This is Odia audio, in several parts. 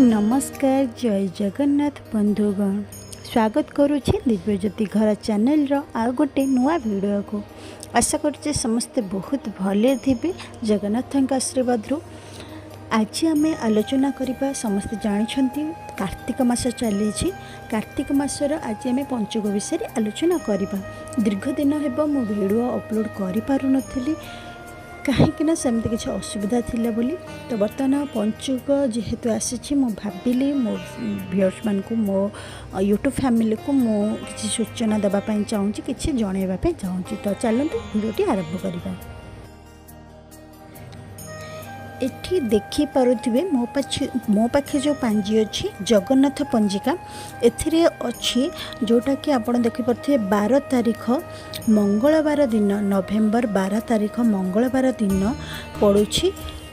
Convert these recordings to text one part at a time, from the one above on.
ନମସ୍କାର, ଜୟ ଜଗନ୍ନାଥ ବନ୍ଧୁଗଣ। ସ୍ୱାଗତ କରୁଛି ଦିବ୍ୟଜ୍ୟୋତି ଘର ଚ୍ୟାନେଲର ଆଉ ଗୋଟେ ନୂଆ ଭିଡ଼ିଓକୁ। ଆଶା କରୁଛି ସମସ୍ତେ ବହୁତ ଭଲରେ ଥିବେ ଜଗନ୍ନାଥଙ୍କ ଆଶୀର୍ବାଦରୁ। ଆଜି ଆମେ ଆଲୋଚନା କରିବା, ସମସ୍ତେ ଜାଣିଛନ୍ତି କାର୍ତ୍ତିକ ମାସ ଚାଲିଛି। କାର୍ତ୍ତିକ ମାସର ଆଜି ଆମେ ପଞ୍ଚୁକ ବିଷୟରେ ଆଲୋଚନା କରିବା। ଦୀର୍ଘ ଦିନ ହେବ ମୁଁ ଭିଡ଼ିଓ ଅପଲୋଡ଼ କରିପାରୁନଥିଲି, କାହିଁକି ନା ସେମିତି କିଛି ଅସୁବିଧା ଥିଲା ବୋଲି। ତ ବର୍ତ୍ତମାନ ପଞ୍ଚୁକ ଯେହେତୁ ଆସିଛି, ମୁଁ ଭାବିଲି ମୋ ଭିଉଅର୍ସମାନଙ୍କୁ, ମୋ ୟୁଟ୍ୟୁବ୍ ଫ୍ୟାମିଲିକୁ ମୁଁ କିଛି ସୂଚନା ଦେବା ପାଇଁ ଚାହୁଁଛି, କିଛି ଜଣାଇବା ପାଇଁ ଚାହୁଁଛି। ତ ଚାଲନ୍ତୁ ଭିଡ଼ିଓଟି ଆରମ୍ଭ କରିବା। ଏଠି ଦେଖିପାରୁଥିବେ ମୋ ପାଖେ ଯେଉଁ ପାଞ୍ଜି ଅଛି, ଜଗନ୍ନାଥ ପଞ୍ଜିକା, ଏଥିରେ ଅଛି ଯେଉଁଟାକି ଆପଣ ଦେଖିପାରୁଥିବେ 12 ତାରିଖ ମଙ୍ଗଳବାର ଦିନ, ନଭେମ୍ବର 12 ତାରିଖ ମଙ୍ଗଳବାର ଦିନ ପଡ଼ୁଛି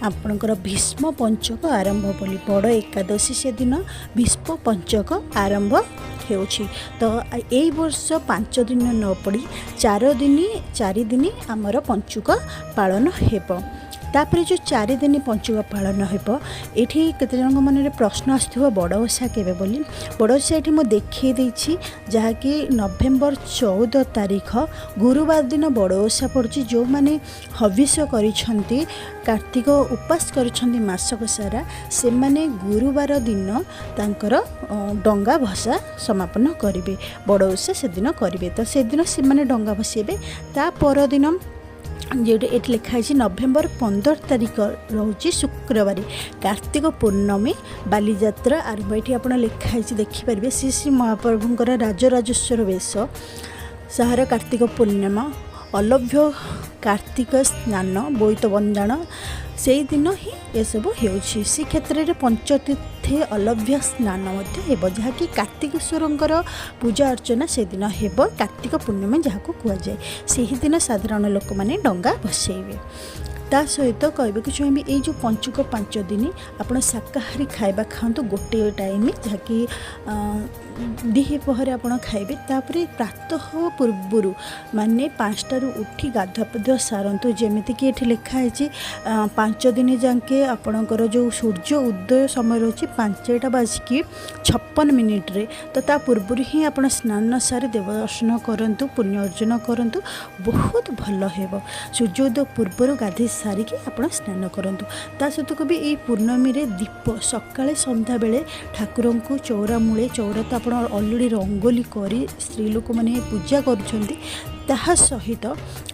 ଆପଣଙ୍କର ଭୀଷ୍ମ ପଞ୍ଚକ ଆରମ୍ଭ ବୋଲି। ବଡ଼ ଏକାଦଶୀ ସେଦିନ ଭୀଷ୍ମ ପଞ୍ଚକ ଆରମ୍ଭ ହେଉଛି। ତ ଏଇ ବର୍ଷ 5 ଦିନ ନ ପଡ଼ି 4 ଦିନ ଆମର ପଞ୍ଚୁକ ପାଳନ ହେବ। ତାପରେ ଯେଉଁ 4 ଦିନ ପଞ୍ଚୁକ ପାଳନ ହେବ, ଏଇଠି କେତେଜଣଙ୍କ ମନରେ ପ୍ରଶ୍ନ ଆସୁଥିବ ବଡ଼ ଓଷା କେବେ ବୋଲି। ବଡ଼ ଓଷା ଏଠି ମୁଁ ଦେଖାଇ ଦେଇଛି, ଯାହାକି ନଭେମ୍ବର 14 ତାରିଖ ଗୁରୁବାର ଦିନ ବଡ଼ ଓଷା ପଡ଼ୁଛି। ଯେଉଁମାନେ ହବିଷ କରିଛନ୍ତି, କାର୍ତ୍ତିକ ଉପାସ କରିଛନ୍ତି ମାସକ ସାରା, ସେମାନେ ଗୁରୁବାର ଦିନ ତାଙ୍କର ଡଙ୍ଗା ଭସା ସମାପନ କରିବେ। ବଡ଼ ଓଷା ସେଦିନ କରିବେ। ତ ସେଦିନ ସେମାନେ ଡଙ୍ଗା ଭସେଇବେ। ତା ପରଦିନ ଯେଉଁଠି ଏଠି ଲେଖା ହେଇଛି ନଭେମ୍ବର 15 ତାରିଖ ରହୁଛି ଶୁକ୍ରବାର, କାର୍ତ୍ତିକ ପୂର୍ଣ୍ଣମୀ ବାଲିଯାତ୍ରା ଆରମ୍ଭ। ଏଠି ଆପଣ ଲେଖା ହେଇଛି ଦେଖିପାରିବେ, ଶ୍ରୀ ଶ୍ରୀ ମହାପ୍ରଭୁଙ୍କର ରାଜରାଜେଶ୍ୱର ବେଶ, ସାହାର କାର୍ତ୍ତିକ ପୂର୍ଣ୍ଣିମା, ଅଲଭ୍ୟ କାର୍ତ୍ତିକ ସ୍ନାନ, ବୋଇତ ବନ୍ଦାଣ ସେଇଦିନ ହିଁ ଏସବୁ ହେଉଛି। ଶ୍ରୀକ୍ଷେତ୍ରରେ ପଞ୍ଚତୀର୍ଥେ ଅଲଭ୍ୟ ସ୍ନାନ ମଧ୍ୟ ହେବ, ଯାହାକି କାର୍ତ୍ତିକେଶ୍ୱରଙ୍କର ପୂଜା ଅର୍ଚ୍ଚନା ସେଦିନ ହେବ। କାର୍ତ୍ତିକ ପୂର୍ଣ୍ଣିମା ଯାହାକୁ କୁହାଯାଏ, ସେହିଦିନ ସାଧାରଣ ଲୋକମାନେ ଡଙ୍ଗା ଭସେଇବେ। ତା ସହିତ କହିବାକୁ ଚାହିଁବି, ଏଇ ଯେଉଁ ପଞ୍ଚୁକ 5 ଦିନ ଆପଣ ଶାକାହାରୀ ଖାଇବା ଖାଆନ୍ତୁ ଗୋଟିଏ ଟାଇମ୍, ଯାହାକି ଦ୍ୱିପହରେ ଆପଣ ଖାଇବେ। ତାପରେ ପ୍ରାତଃ ପୂର୍ବରୁ, ମାନେ 5ଟାରୁ ଉଠି ଗାଧୁଆ ପାଧୁଆ ସାରନ୍ତୁ। ଯେମିତିକି ଏଠି ଲେଖା ହେଇଛି, 5 ଦିନ ଯାକେ ଆପଣଙ୍କର ଯେଉଁ ସୂର୍ଯ୍ୟ ଉଦୟ ସମୟ ରହୁଛି 5ଟା ବାଜିକି 56 ମିନିଟ୍ରେ, ତ ତା ପୂର୍ବରୁ ହିଁ ଆପଣ ସ୍ନାନ ସାରି ଦେବ ଦର୍ଶନ କରନ୍ତୁ, ପୁଣ୍ୟ ଅର୍ଜନ କରନ୍ତୁ, ବହୁତ ଭଲ ହେବ। ସୂର୍ଯ୍ୟୋଦୟ ପୂର୍ବରୁ ଗାଧୋଇ ସାରିକି ଆପଣ ସ୍ନାନ କରନ୍ତୁ। ତା ସହିତ ବି ଏଇ ପୂର୍ଣ୍ଣମୀରେ ଦୀପ ସକାଳେ ସନ୍ଧ୍ୟାବେଳେ ଠାକୁରଙ୍କୁ ଚଉରା ମୂଳେ, ଚଉରା ତ ଆପଣ ଅଲରେଡ଼ି ରଙ୍ଗୋଲି କରି ସ୍ତ୍ରୀ ଲୋକମାନେ ପୂଜା କରୁଛନ୍ତି, ତାହା ସହିତ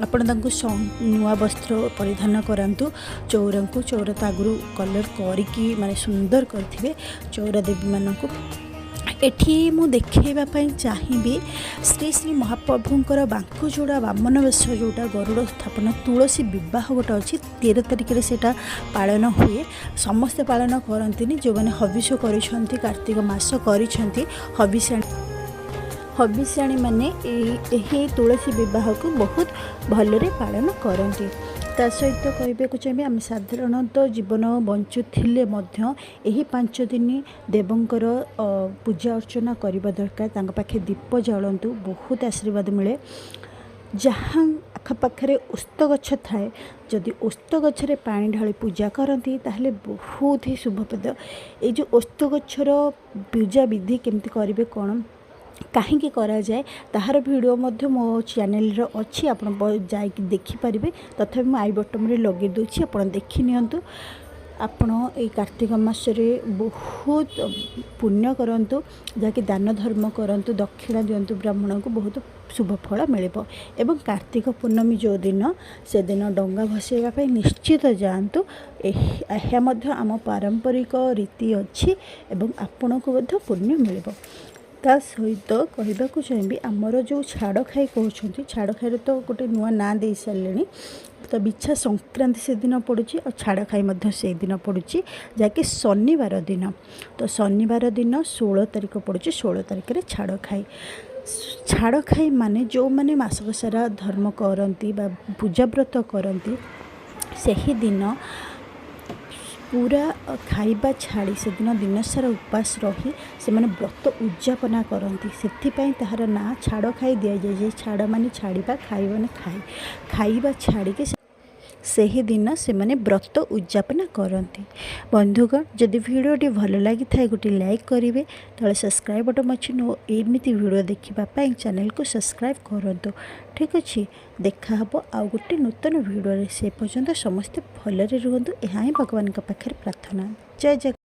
ଆପଣ ତାଙ୍କୁ ନୂଆ ବସ୍ତ୍ର ପରିଧାନ କରାନ୍ତୁ ଚଉରାଙ୍କୁ। ଚଉରା ତ ଆଗରୁ କଲର୍ କରିକି ମାନେ ସୁନ୍ଦର କରିଥିବେ ଚଉରା ଦେବୀମାନଙ୍କୁ। ଏଠି ମୁଁ ଦେଖାଇବା ପାଇଁ ଚାହିଁବି ଶ୍ରୀ ଶ୍ରୀ ମହାପ୍ରଭୁଙ୍କର ବାଙ୍କୁଯୋଡ଼ା ବାମନ ବେଶ, ଯେଉଁଟା ଗରୁଡ଼ ସ୍ଥାପନ, ତୁଳସୀ ବିବାହ ଗୋଟେ ଅଛି। 13 ତାରିଖରେ ସେଇଟା ପାଳନ ହୁଏ। ସମସ୍ତେ ପାଳନ କରନ୍ତିନି। ଯେଉଁମାନେ ହବିଷ କରିଛନ୍ତି, କାର୍ତ୍ତିକ ମାସ କରିଛନ୍ତି, ହବିଷ୍ୟାଣୀମାନେ ଏହି ତୁଳସୀ ବିବାହକୁ ବହୁତ ଭଲରେ ପାଳନ କରନ୍ତି। ତା ସହିତ କହିବାକୁ ଚାହିଁବି, ଆମେ ସାଧାରଣତଃ ଜୀବନ ବଞ୍ଚୁଥିଲେ ମଧ୍ୟ ଏହି 5 ଦିନ ଦେବଙ୍କର ପୂଜା ଅର୍ଚ୍ଚନା କରିବା ଦରକାର। ତାଙ୍କ ପାଖେ ଦୀପ ଜାଳନ୍ତୁ, ବହୁତ ଆଶୀର୍ବାଦ ମିଳେ। ଯାହା ଆଖପାଖରେ ଓସ୍ତ ଗଛ ଥାଏ, ଯଦି ଓସ୍ତ ଗଛରେ ପାଣି ଢାଳି ପୂଜା କରନ୍ତି, ତାହେଲେ ବହୁତ ହିଁ ଶୁଭପ୍ରଦ। ଏଇ ଯେଉଁ ଓସ୍ତ ଗଛର ପୂଜା ବିଧି କେମିତି କରିବେ, କ'ଣ କାହିଁକି କରାଯାଏ, ତାହାର ଭିଡ଼ିଓ ମଧ୍ୟ ମୋ ଚ୍ୟାନେଲରେ ଅଛି, ଆପଣ ଯାଇକି ଦେଖିପାରିବେ। ତଥାପି ମୁଁ I ବଟନ୍ରେ ଲଗାଇ ଦେଉଛି, ଆପଣ ଦେଖି ନିଅନ୍ତୁ। ଆପଣ ଏଇ କାର୍ତ୍ତିକ ମାସରେ ବହୁତ ପୁଣ୍ୟ କରନ୍ତୁ, ଯାହାକି ଦାନ ଧର୍ମ କରନ୍ତୁ, ଦକ୍ଷିଣା ଦିଅନ୍ତୁ ବ୍ରାହ୍ମଣଙ୍କୁ, ବହୁତ ଶୁଭ ଫଳ ମିଳିବ। ଏବଂ କାର୍ତ୍ତିକ ପୂର୍ଣ୍ଣମୀ ଯେଉଁ ଦିନ, ସେଦିନ ଡଙ୍ଗା ଭସାଇବା ପାଇଁ ନିଶ୍ଚିତ ଯାଆନ୍ତୁ। ଏହା ମଧ୍ୟ ଆମ ପାରମ୍ପରିକ ରୀତି ଅଛି ଏବଂ ଆପଣଙ୍କୁ ମଧ୍ୟ ପୁଣ୍ୟ ମିଳିବ। ତା ସହିତ କହିବାକୁ ଚାହିଁବି, ଆମର ଯେଉଁ ଛାଡ଼ଖାଇ କହୁଛନ୍ତି, ଛାଡ଼ଖାଇରେ ତ ଗୋଟେ ନୂଆ ନାଁ ଦେଇସାରିଲେଣି। ତ ବିଛା ସଂକ୍ରାନ୍ତି ସେଦିନ ପଡ଼ୁଛି ଆଉ ଛାଡ଼ଖାଇ ମଧ୍ୟ ସେଇଦିନ ପଡ଼ୁଛି, ଯାହାକି ଶନିବାର ଦିନ। ତ ଶନିବାର ଦିନ 16 ତାରିଖ ପଡ଼ୁଛି। 16 ତାରିଖରେ ଛାଡ଼ଖାଇ। ଛାଡ଼ଖାଇ ମାନେ ଯେଉଁମାନେ ମାସକ ସାରା ଧର୍ମ କରନ୍ତି ବା ପୂଜାବ୍ରତ କରନ୍ତି, ସେହିଦିନ ପୁରା ଖାଇବା ଛାଡ଼ି ସେଦିନ ଦିନସାରା ଉପାସ ରହି ସେମାନେ ବ୍ରତ ଉଦଯାପନା କରନ୍ତି। ସେଥିପାଇଁ ତାହାର ନାଁ ଛାଡ଼ ଖାଇ ଦିଆଯାଇଛି। ଛାଡ଼ ମାନେ ଛାଡ଼ିବା, ଖାଇ ମାନେ ଖାଇ, ଖାଇବା ଛାଡ଼ିକି। ସେହିଦିନ ସେମାନେ ବ୍ରତ ଉଦଯାପନ କରନ୍ତି। ବନ୍ଧୁଗଣ, ଯଦି ଭିଡ଼ିଓଟି ଭଲ ଲାଗିଥାଏ, ଗୋଟିଏ ଲାଇକ୍ କରିବେ। ତଳେ ସବସ୍କ୍ରାଇବ୍ ବଟନ୍ ଅଛି, ଏମିତି ଭିଡ଼ିଓ ଦେଖିବା ପାଇଁ ଚ୍ୟାନେଲକୁ ସବସ୍କ୍ରାଇବ୍ କରନ୍ତୁ। ଠିକ୍ ଅଛି, ଦେଖାହେବ ଆଉ ଗୋଟେ ନୂତନ ଭିଡ଼ିଓରେ। ସେ ପର୍ଯ୍ୟନ୍ତ ସମସ୍ତେ ଭଲରେ ରୁହନ୍ତୁ, ଏହା ହିଁ ଭଗବାନଙ୍କ ପାଖରେ ପ୍ରାର୍ଥନା। ଜୟ ଜଗନ୍ନାଥ।